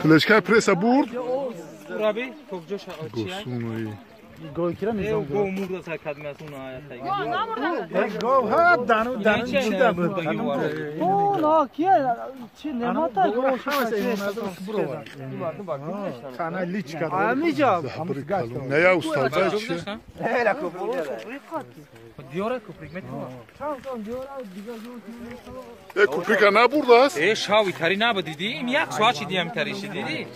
Плечка пресса бурд. Куприка набурдааст? Шави тари набуд, дидӣ? Ин як соат шиди ҳами тари шид, дидӣ?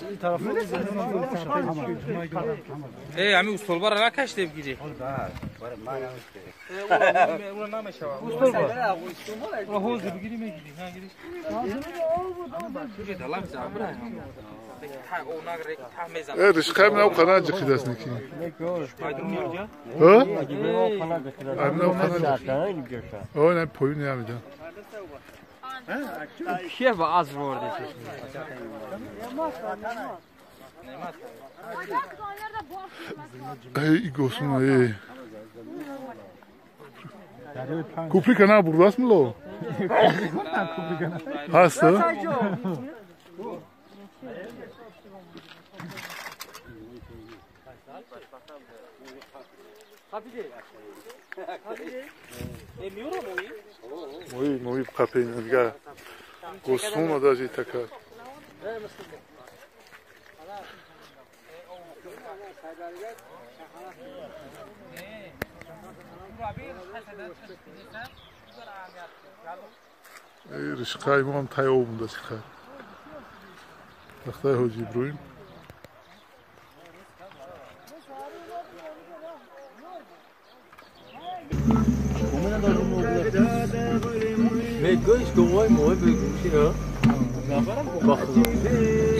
Ҳами устолбара накаште бигирӣ. Ура намешава. Ура ҳозир бигирӣ мегирӣ. Ришқаем нав қана ҷиқидаст ники. О, на поюн ямида. Кие ба аз ворди? Эй, госуна, эй. Куприка набурдааст мулло? Ҳаст? Мои, мои қапейна дига. Госуна даже така. Эй, ришқаи мо ҳам тай об мондаст хай. Тахтаи Ҳоҷи Иброҳим.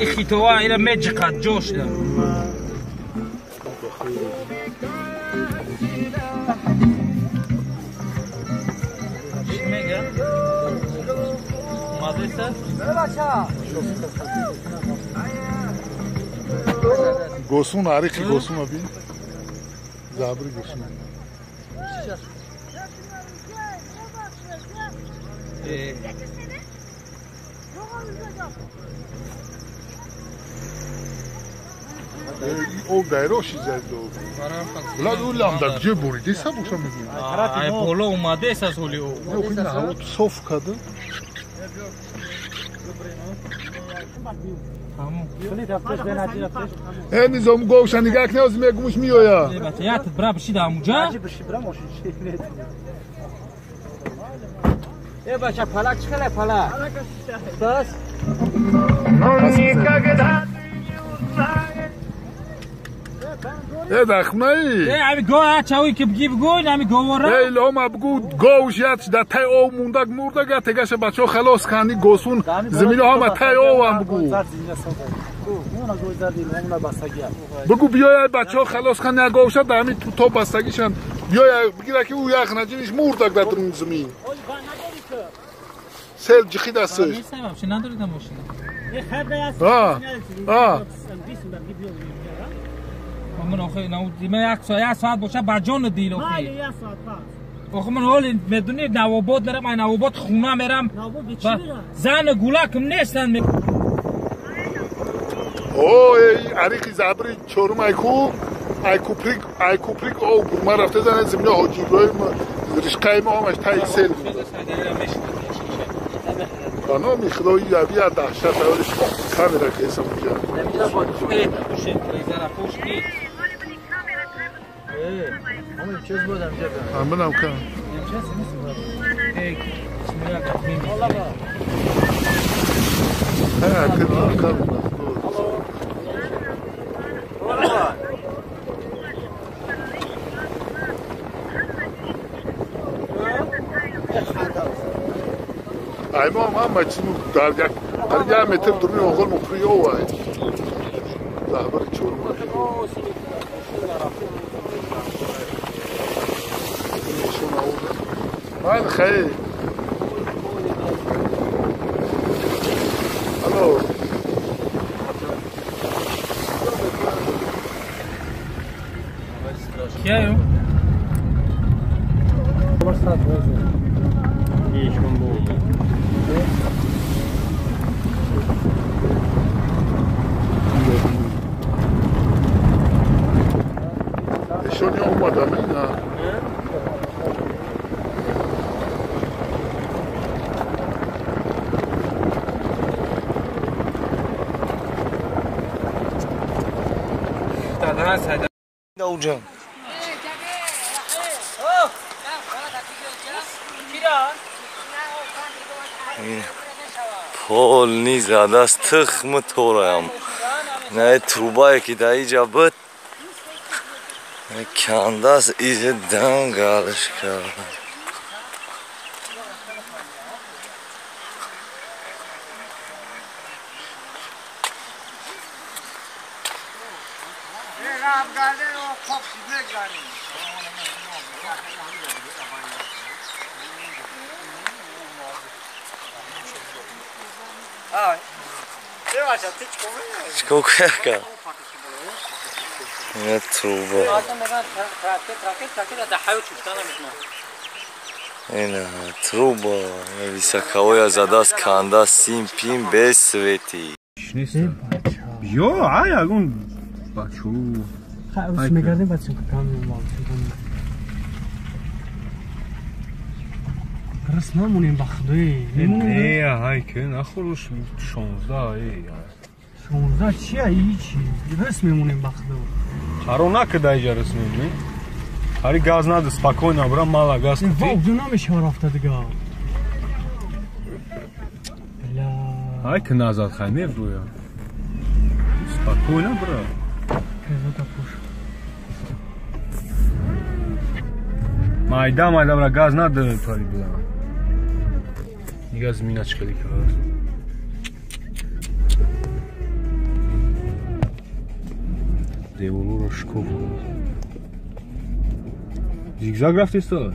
Ин хитова ира меҷиқад ҷошда. Чӣ мега? Мадреса? Госун, ариқи госуна бин. Забри госун. Об дайроши зад об. Влад улам да где буридеса боша мегӯ. Ай боло омадеса соли об. Ина ҳаво соф када. Э низом говша нигаҳ кне ози мегумуш миёя. Ят бра бишида амуҷа? Э бача палак чӣ хеле палак? Бас. Э дахмаи. Э ами го ачави ки бги бгӯ ами говора. Э илома бгӯ говш ят да тай об мундаг мурдаг ят тегаша бачо халос кани госун замино ҳама тай обам бгӯ. Бгӯ биёя бачо халос кани говша да ами то бастагишан биёя бигира ки ӯ ях наҷиниш мурдаг дар дарун замин. Сел ҷихидастш. من آخه من یک ساعت باشه با جان دیل آخه. آخه من حال میدونی نواباد میرم، من نواباد خونه میرم. زن گولکم نیستن. اوه عریقی زبری چهارم ایکو ایکوپریک ایکوپریک او من رفته زن زمینه حاجی ابراهیم رشقای ما همش تای سیل بود. خانم خدایی یبی از دهشت اولش کامرا که اسم اونجا. منم کم. ай мо ҳама чизмо дар як қариб як метр дуруни оғол мукри овай. Заҳбари чорум. Ман хай. Алло. Кияю? Эшони омадам ина. Даужан. Пол задааст тухми тораям. На трубае ки дар иҷа буд кандааст, иҷа дангалш карда. Чикор кард? Ина труба. Ина труба. Високоя задааст, кандааст, сим пим без свети. Ё, ай ягон бачо. Хай, мегардем бачо кам Рас намонем ба худои. Не, ай ки нахӯрш 16 ай. 16 чи ай чи? Рас мемонем ба худо. Харо накида иҷа рас мемонем. Хари газ нада, спокойно бра, мала газ кути. Ва обду намешава рафта дига. Бля. Ай ки назад хай меврӯя. Спокойно бра. Казота пуш. Майда майда бра, газ нада пари бла. Нига змина чӣ хеле кард. Деворро шикоф. Зигзаг рафтеста?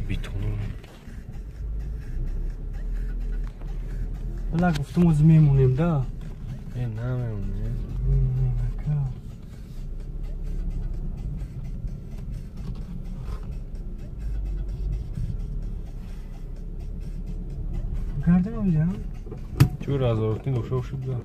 Бетон. Бла гуфтум оз мемонем да. Э намемонем. Гардем онҷа? Чӯр азоротин дошта шуд да.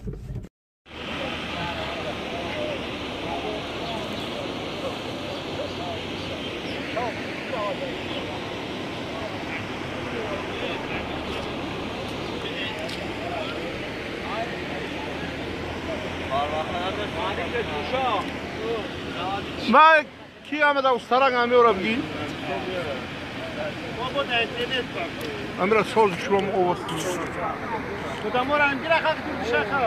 Ма ки омада устараг амеора бигӣ? Амира соз шумо овоз. Кудамора амгира хақ туршаха.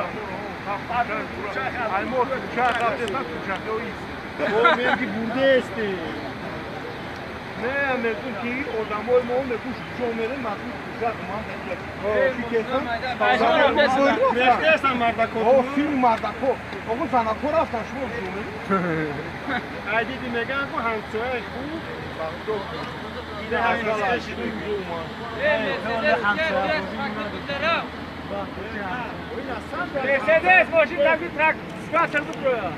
Аймор туршаха деса туршаха оис. О меги бурдесте. Не мегум ки одамои мо мегум ҷо мерем махсус туршаха ман ки кесан. Мештесан мардако. О филм мардако. Ого занако рафтан шумо ҷо мерем. Ай диди меган ку ҳамсояи хуб. Мерседес мошин такси трак скачер букроя.